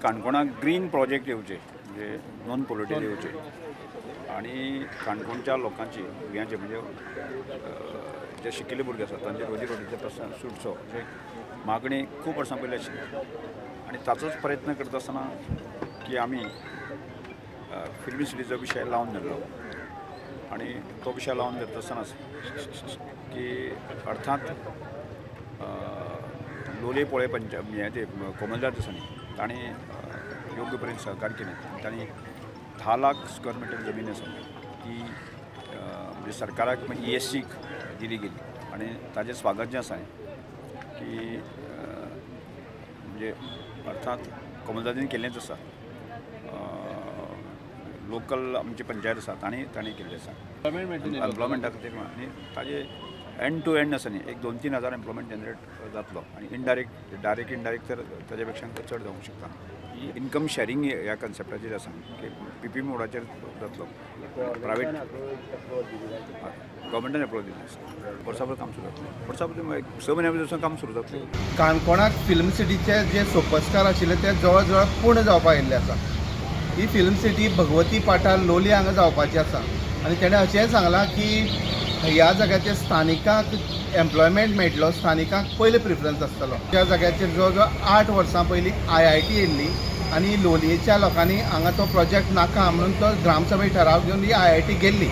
काणकोणाक green project येवचे, म्हणजे नॉन पोल्युटेड येवचे आनी काणकोणच्या लोकांची, भुरग्यांचे, म्हणजे जे शिकिल्ले भुरगे आसात तांचे रोजी रोटीचे प्रस्न सुटचो अशें एक मागणी खूब वर्सां पयलीं आशिल्ली. आनी ताचोच प्रयत्न करता आसतना की आमी फिल्म सिटीचो विशय लावन धरलो. आनी तो विशय लावन धरता आसतनाच की अर्थात लोलये पोळे पंचायत हें ते कोमलदार दिसांनी ताणें योग्य परेन सहकार्य केलें. तांणी 10 लाख स्क्वेअर मिटर जमीन आसा ती म्हणजे सरकाराक, म्हणजे ईएससीक दिली गेली. आनी ताजें स्वागत जें आसा की म्हणजे अर्थात कोमलदादीन केल्लेंच आसा, लोकल आमची पंचायत आसा तांणी तांणी केल्लें आसा. एम्प्लॉयमेंटा खातीर. आनी ताजे एंड टू एंड आसा न्ही, एक 2-3 हजार एम्प्लॉयमेंट जनरेट जातलो आनी इनडायरेक्ट, डायरेक्ट, इनडायरेक्ट तर ताजे पेक्षा चड जावंक शकता. इन्कम शॅरींग ह्या कन्सेप्टाचेर आसा की पीपीपी मोडाचेर जातलो. प्रायवेट गव्हर्मेंटान अप्रुवल दिल्लें आसा. वर्साभर काम सुरू जातलें, वर्साभर, एक 6 म्हयन्या भितर काम सुरू जातलें. काणकोणाक फिल्म सिटीचे जे सोपस्कार आशिल्ले ते जवळ जवळ पूर्ण जावपाक आयिल्ले आसा. ही फिल्म सिटी भगवती पाठार लोलयें हांगा जावपाची आसा आनी तेणें अशेंय सांगलां की ह्या जाग्याचेर स्थानिकांक एम्प्लॉयमेंट मेळटलो, स्थानिकांक पयले प्रिफरन्स आसतलो. त्या जाग्याचेर जवळ जवळ 8 वर्सां पयलीं आयआयटी येयल्ली आनी लोलयेच्या लोकांनी हांगा तो प्रोजेक्ट नाका म्हणून तो ग्रामसभे ठराव घेवन ही आयआयटी गेल्ली.